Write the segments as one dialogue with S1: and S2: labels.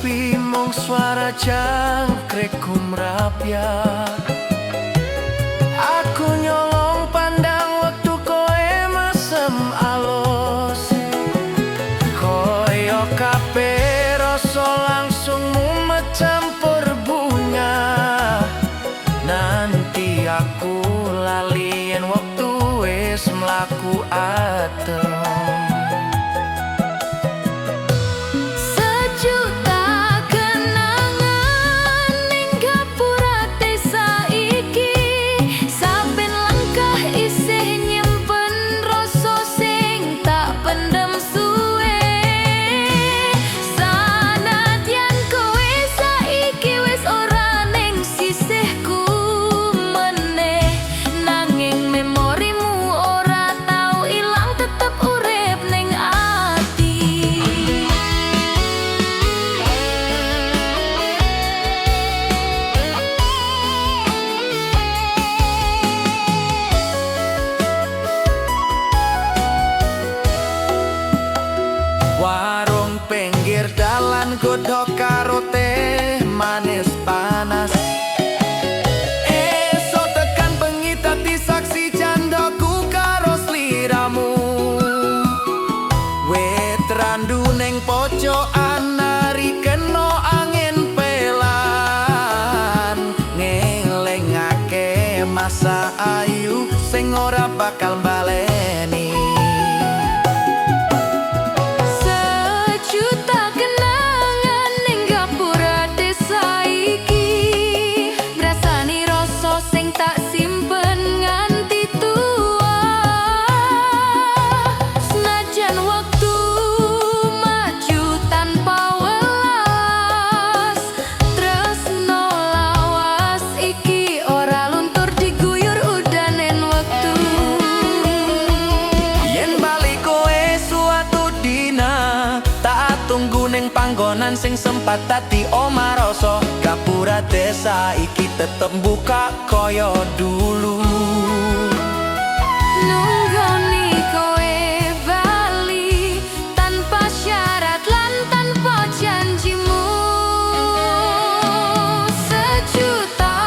S1: Sepi mung suara jangkrik gumrapyak. Aku nyolong pandang wektu kowe mesem alus. Koyo kabeh rasa langsung mumet campur bunga. Nanti aku lali yen wektu wis mlaku adem.
S2: Sejuta kenangan ning gapura desa iki. Saben langkah isih nyimpen rasa sing tak pendem suwe. Sanadyan kowe saiki wis ora ning sisihku meneh, nanging memorimu ora tau ilang, tetep urip ning ati.
S1: Warung pinggir dalan, godhog karo teh manis panas. Esuk tekan bengi dadi saksi candaku karo sliramu. Wit randu ning pojokan nari kena angin pelan, ngelingake masa ayu sing ora bakal baleni.
S2: Sejuta kenangan ning gapura desa iki, ngrasani rasa sing tak simpen nganti tua. Senajan wektu maju tanpa welas, tresno lawas iki ora luntur diguyur udanen wektu.
S1: Yen bali kowe suatu dina, tak tunggu ning panggonan sing sempat dadi omah rasa. Gapura desa iki tetep buka koyo dulu.
S2: Nunggoni kowe bali tanpa syarat lan tanpa janjimu. Sejuta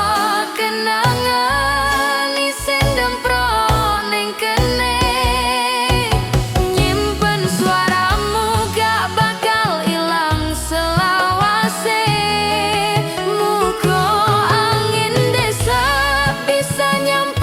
S2: kenangan isih ndemprok ning kene, nyimpen suaramu gak bakal ilang selawase. Muga angin desa bisa nyampe.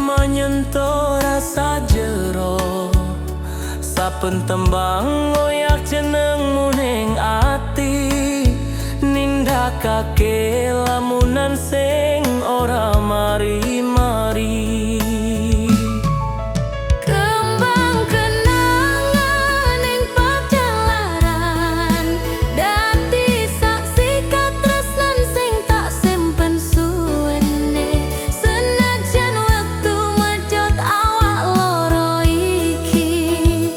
S1: Gema nyentuh rasa jero. Saben tembang ngoyak jenengmu ning ati, nindakake lamunan sing ora mari-mari.
S2: Kembang kenangan ing pajalaran, dadi saksi katresnan sing tak simpen suwene. Senajan wektu mecut awak loro iki,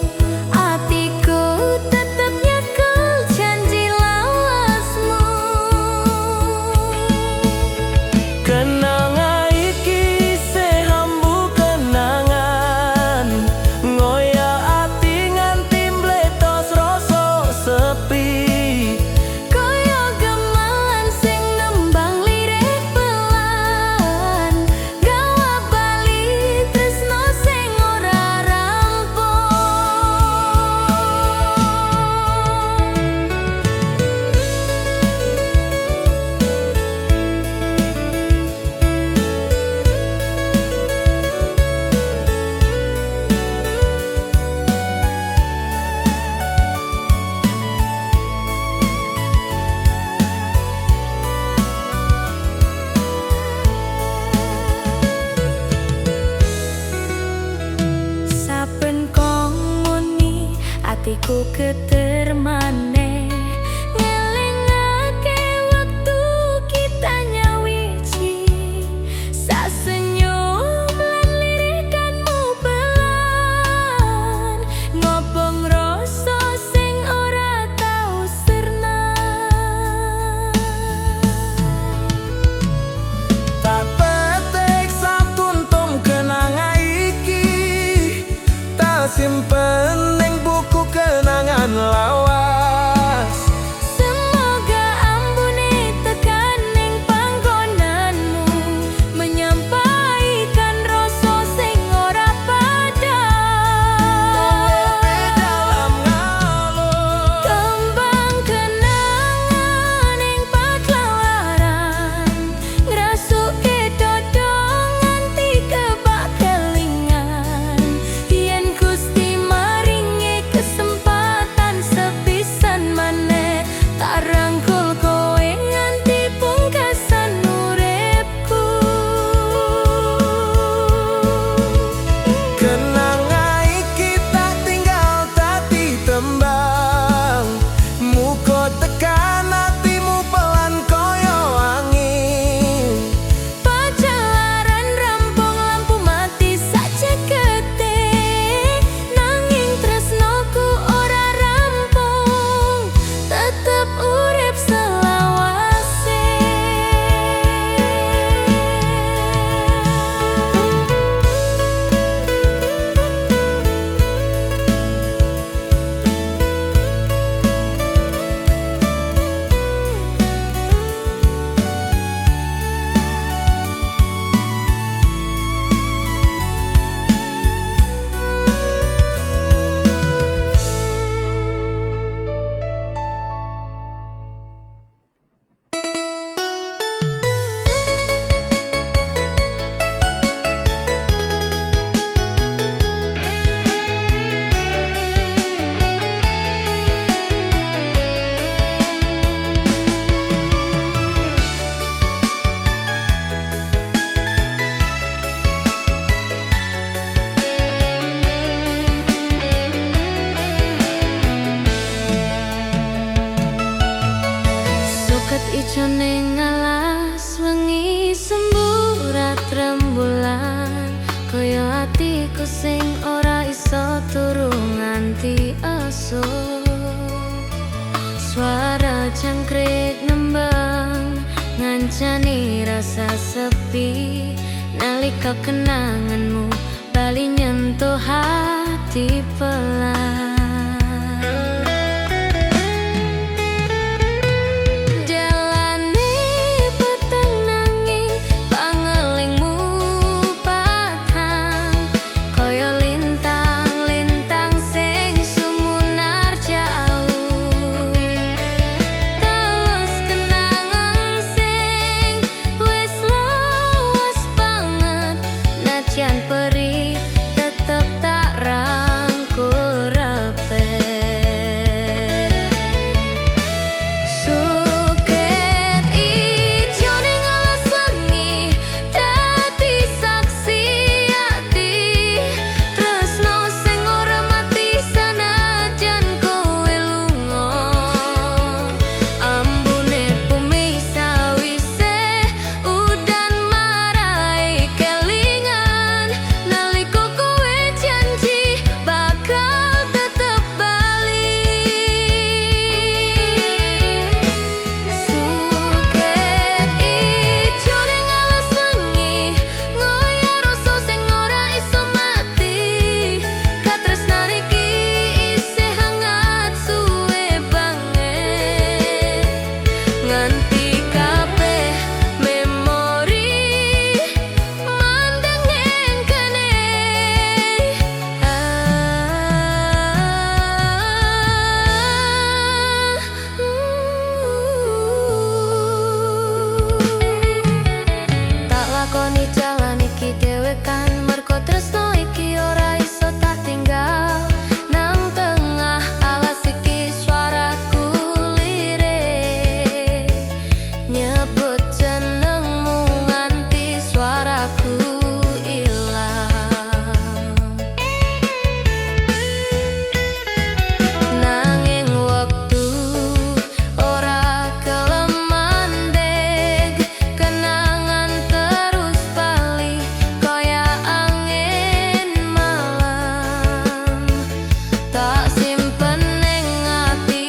S2: atiku tetep nyekel janji lawasmu.
S1: Kenanga iki isih ambu kenangan, ngoyak ati nganti mbletos rasa sepi.
S2: Kaya gamelan sing nembang lirih pelan, gawa bali tresno sing ora rampung. Saben kong muni atiku geter maneh, ngelingake wektu kita nyawiji. Sasenyum lan lirikanmu pelan, ngobong rasa sing ora tau sirna.
S1: Tak petik satuntum kenanga iki, tak simpen ning buku kenangan lawas.
S2: Semoga ambune tekan ning panggonanmu, menyampaikan rasa sing ora padhang.
S1: Dalam ngalun.
S2: Kembang kenangan ing pajalaran, ngrasuke dodo nganti kebak kelingan. Yen Gusti maringi kesempatan sepisan maneh, tak rangkul kowe nganti pungkasan uripku.
S1: Kenanga iki tak tinggal dadi tembang, muga tekan atimu pelan kaya angin.
S2: Pajalaran rampung lampu mati sacekete, nanging tresnoku ora rampung, tetep urip selawase. Suket ijo ning alas wengi semburat rembulan, kaya atiku sing ora iso turu nganti esuk. Suara jangkrik nembang ngancani rasa sepi, nalika kenanganmu bali nyentuh hati pelan. Jalane peteng nanging pangelingmu padhang, kaya lintang-lintang sing sumunar jauh. Terus kenangan sing wis lawas banget, najan Senajan perih tetep tak rangkul rapet. Suket ijo ning alas wengi dadi saksi ati, tresno sing ora mati sanajan kowe lunga. Ambune bumi sawise udan marai kelingan nalika kowe janji bakal tetep bali. Suket ijo ning alas wengi ngoyak rasa sing ora iso mati. Katresnan iki isih hangat suwe banget nganti kabeh memori mandeng ning kene. Ah, Tak lakoni jalan iki dhewekan mergo tresno iki ora iso tak tinggal. Nang tengah alas iki suaraku lirik nyebut jenengmu nganti suaraku ilang. Nanging wektu ora gelem mandeg, kenangan terus bali kaya angin malam. Tak simpen ning ati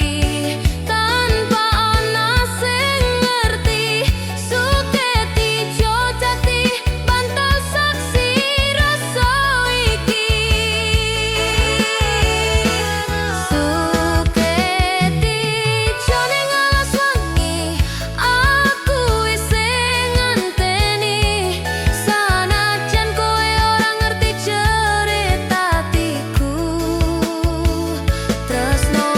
S2: tanpa ana sing ngerti. Suket ijo dadi bantal saksi rasa iki. Suket ijo ning alas wengi aku isih ngenteni, sanajan kowe ora ngerti cerita atiku. Tresno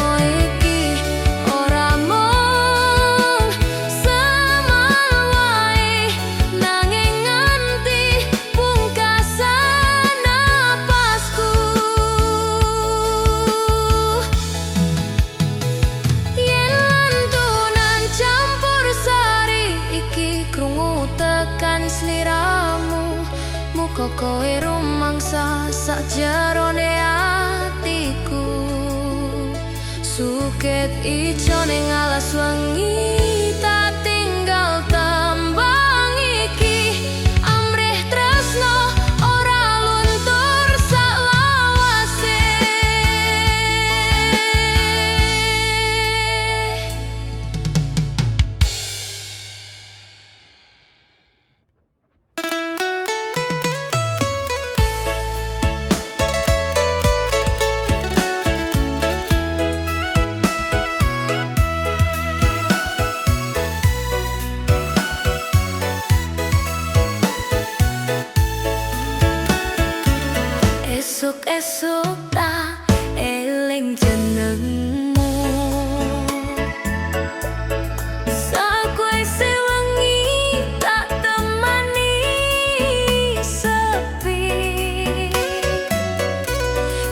S2: iki ora mung semal wae, nanging nganti pungkasan napasku. Yen lantunan campur sari iki krungu tekan sliramu, muga kowe rumangsa sakjerone atiku. Suket ijo ning alas wengi tak tinggal tembang iki, amrih tresno ora luntur saklawase. Esuk-esuk tak eling jenengmu, sakwise wengi tak temani sepi.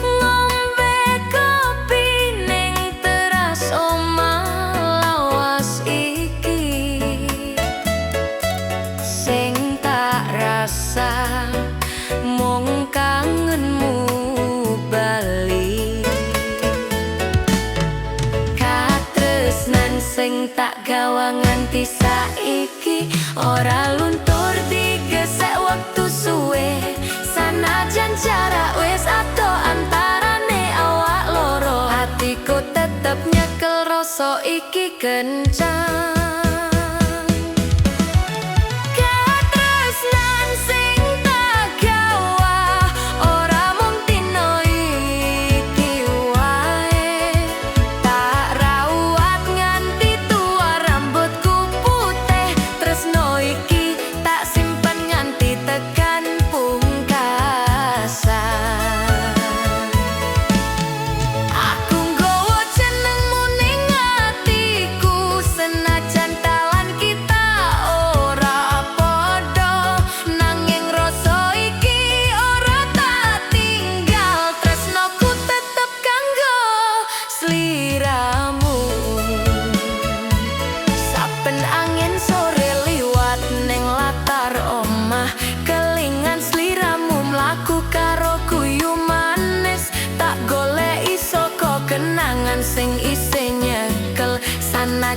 S2: Ngombe kopi ning teras omah lawas iki, sing tak rasa mung kangenmu bali. Katresnan sing tak gawa nganti saiki ora luntur digesek wektu suwe, sanajan jarak wis adoh antarane awak loro, atiku tetep nyekel rasa iki kencang. Katresnan sing tak gawa ora mung dina iki wae, tak rawat nganti tua rambutku putih. Tresno iki tak simpen nganti tekan pungkasan. Aku nggawa jenengmu ning atiku, senajan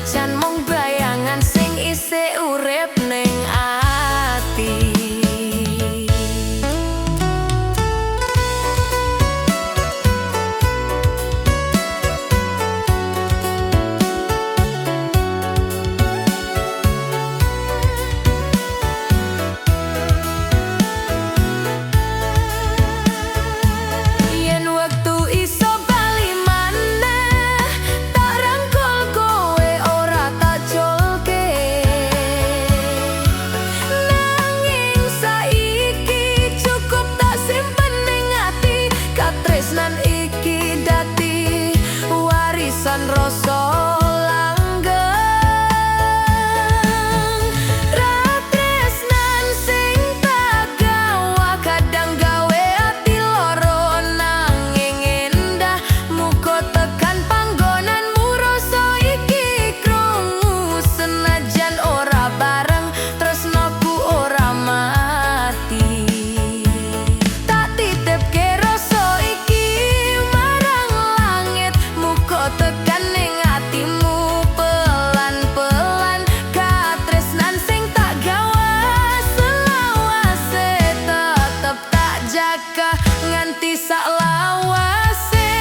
S2: Senajan mung bayangan sing isih urip ning ati. Yen wektu iso bali maneh, tak rangkul kowe, ora tak culke. Nanging saiki cukup tak simpen ning ati. Katresnan iki dadi warisan rasa langgeng. Katresnan sing tak gawa kadang gawe ati loro, nanging endah. Muga tekan panggonanmu rasa iki krungu. Senajan ora bareng, tresnoku ora mati. Tak titipke rasa iki marang langit, muga tekan ning atimu pelan-pelan. Katresnan sing tak gawa selawase tetep tak jaga nganti sak lawase.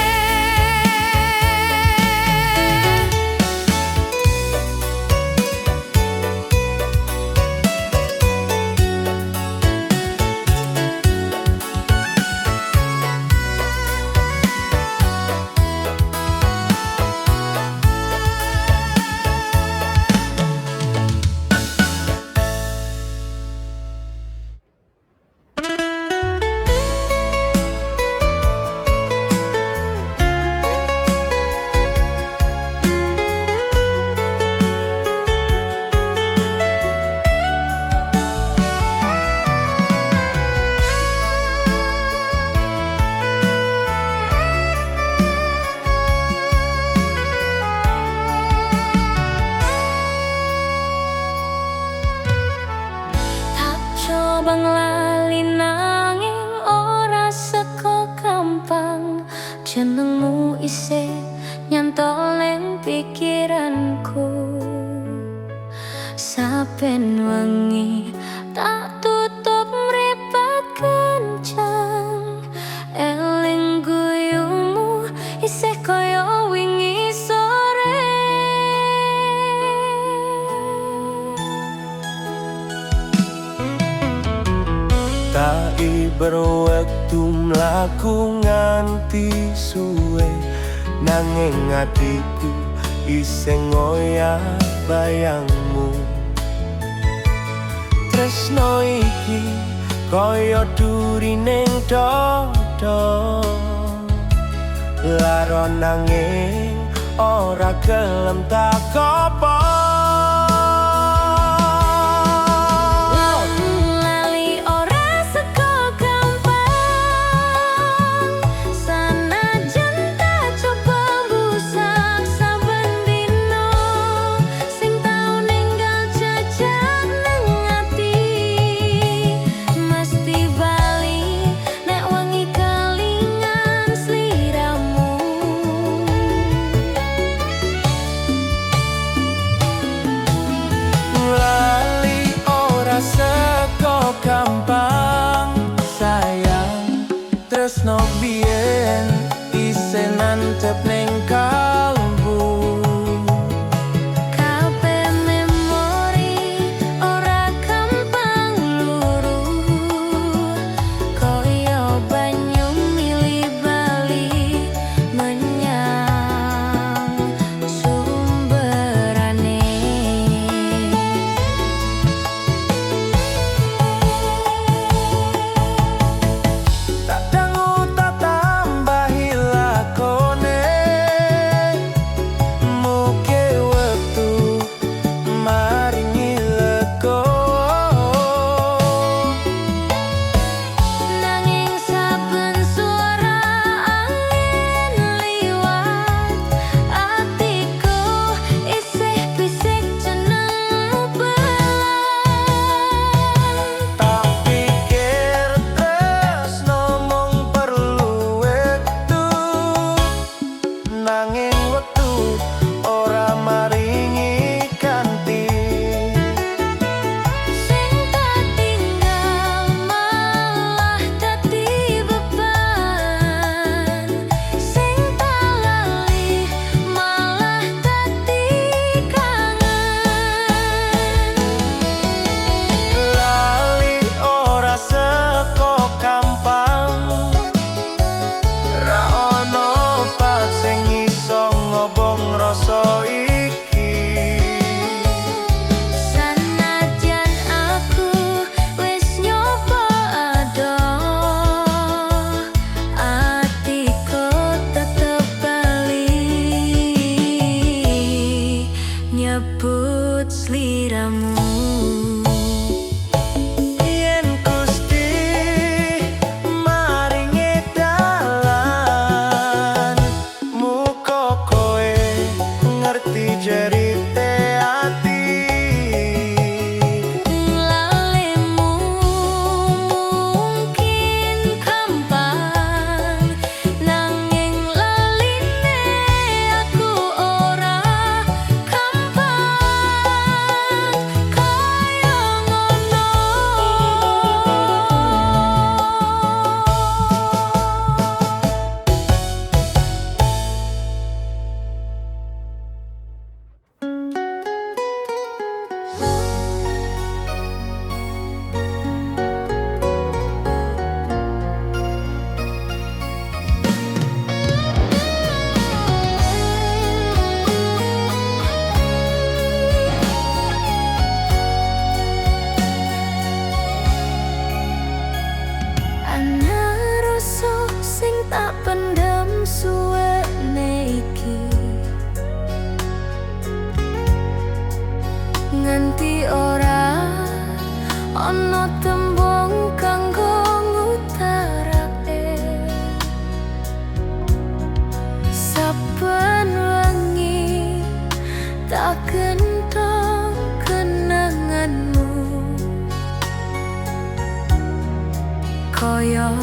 S2: Tak coba nglali nanging ora seko gampang. Jenengmu isih nyantol ning pikiranku. Saben wengi tak tutup mripat kencang, eling guyumu isih kaya wingi sore.
S1: Tak iber wektu mlaku nganti suwe, nanging atiku isih ngoyak bayangmu. Tresno iki kaya duri ning dada, lara nanging ora gelem tak kopong.
S2: Lali ora seko gampang, sanajan tak coba mbusak saben dino. Sing tau ninggal jejak nang ati mesti bali nek wengi kelingan sliramu.
S1: Lali ora seko gampang, sayang. Tresno biyen isih nancep ning kalbu.
S2: Kabeh memori ora gampang luru, kaya banyu milih bali menyang sumberane.
S1: Tak dangu tak tambahi lakone.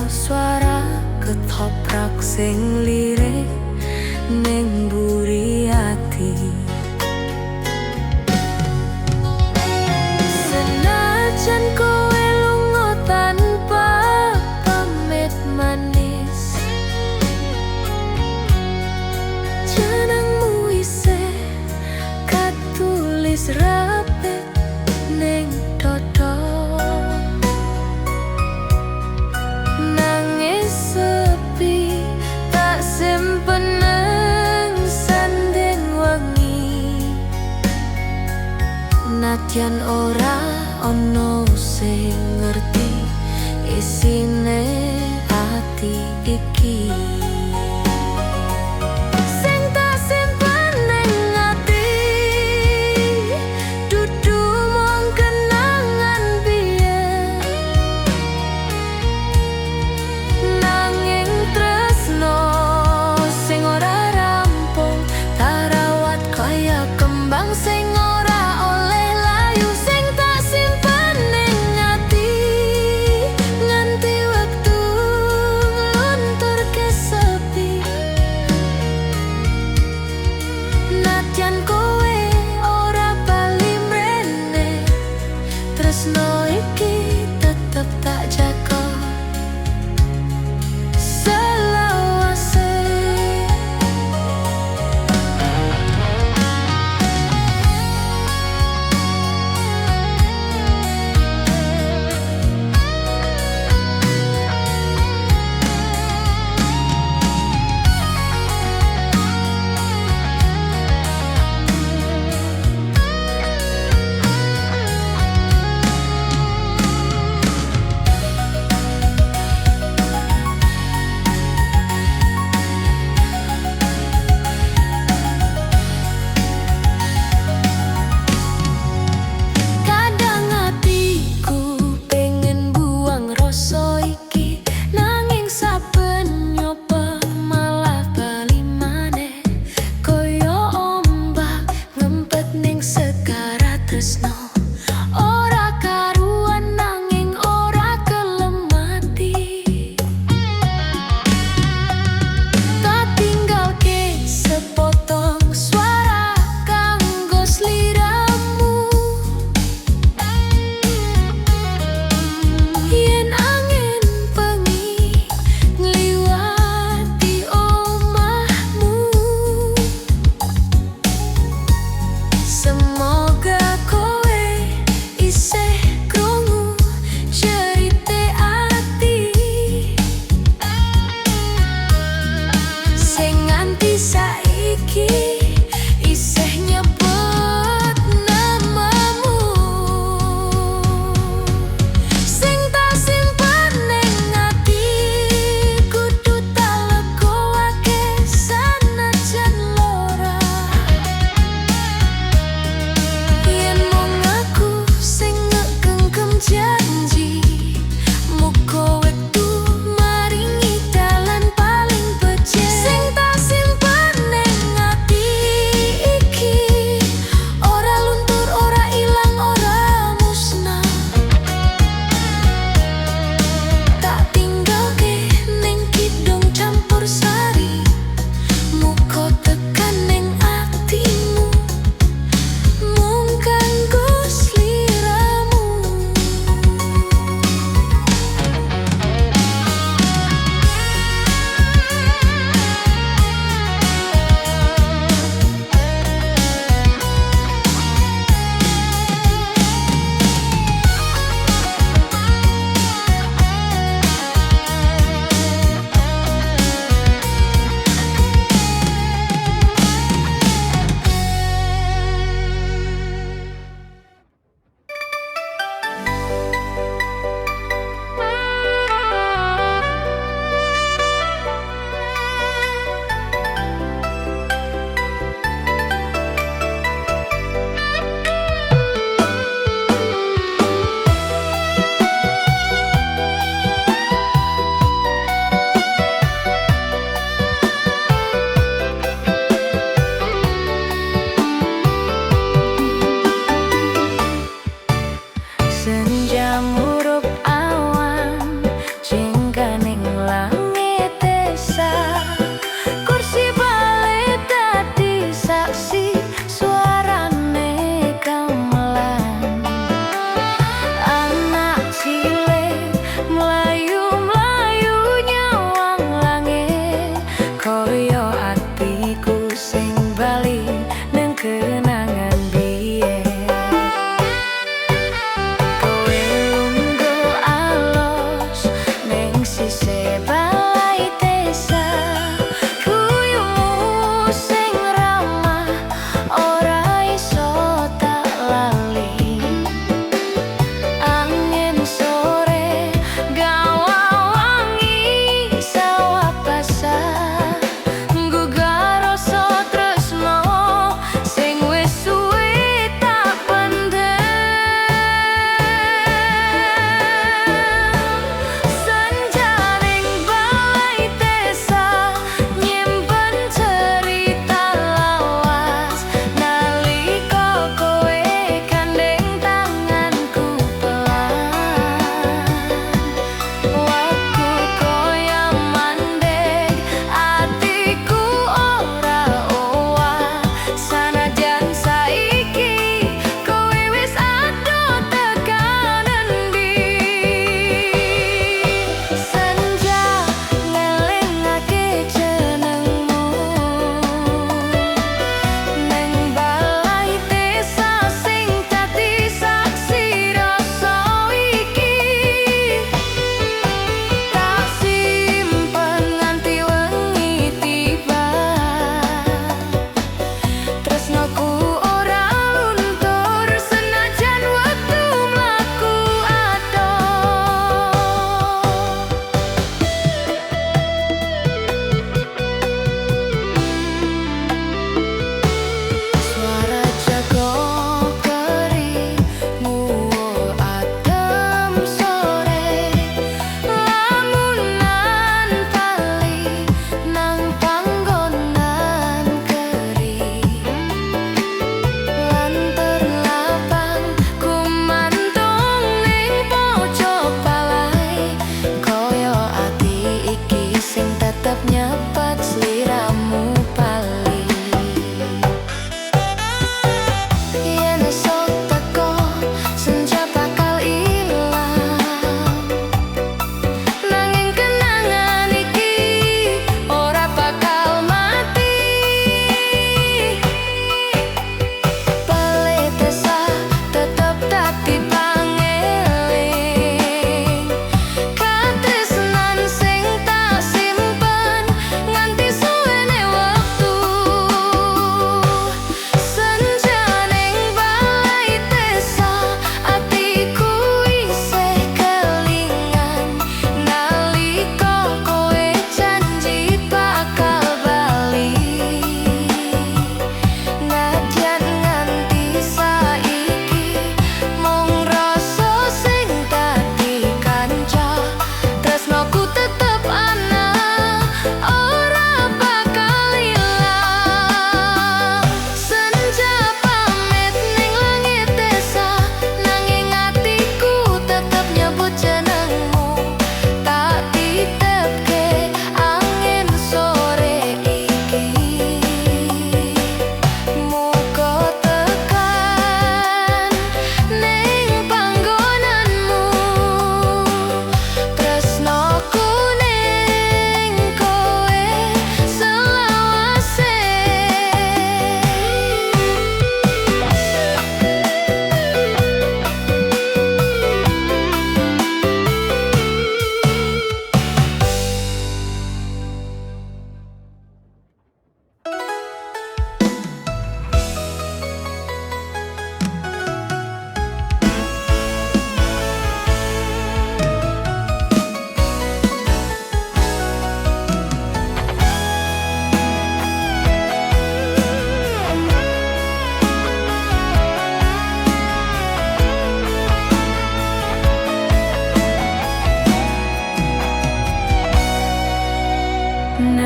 S2: Swara ketoprak sing lirik ning buri ati. Senajan kowe lunga tanpa pamit manis, jenengmu isih katulis rapet ning dodo. Nangis sepi tak simpen nang sanding wengi. Nadyan ora ono sing ngerti isine ati iki. Sing tak simpen ning ati dudu mung kenangan biyen, nanging tresno sing ora rampung tak rawat kaya kembang sing ora oleh layu. Sing tak simpen ning ati nganti wektu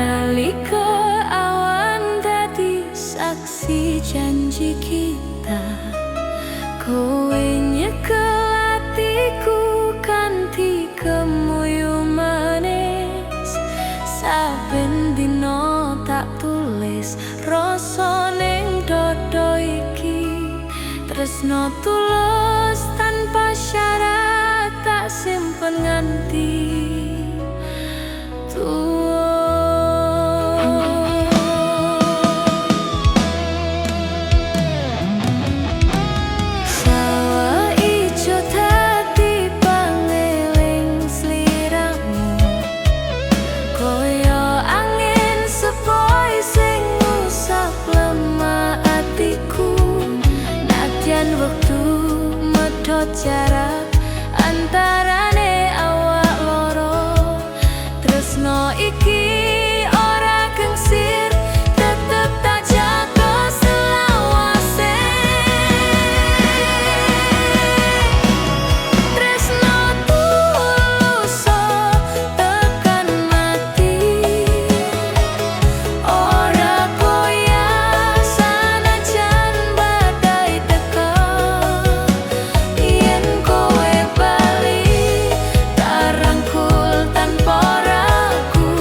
S2: Nalika awan dadi saksi janji kita, kowe nyekel atiku kanthi kemuyu manis. Saben dina tak tulis rasa ning dada iki. Tresno tulus tanpa syarat tak simpen nganti tuwa. Sawah ijo dadi pangeling sliramu, kaya angin sepoi sing ngusap lemah atiku. Nadyan wektu medhot jarak antarane awak loro, tresno iki ora gengsir, tetep tak jaga selawase. Tresno tulus tekan mati, ora goyah sanajan badai teka. Yen kowe bali tak rangkul tanpa ragu.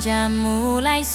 S2: Senja mulai.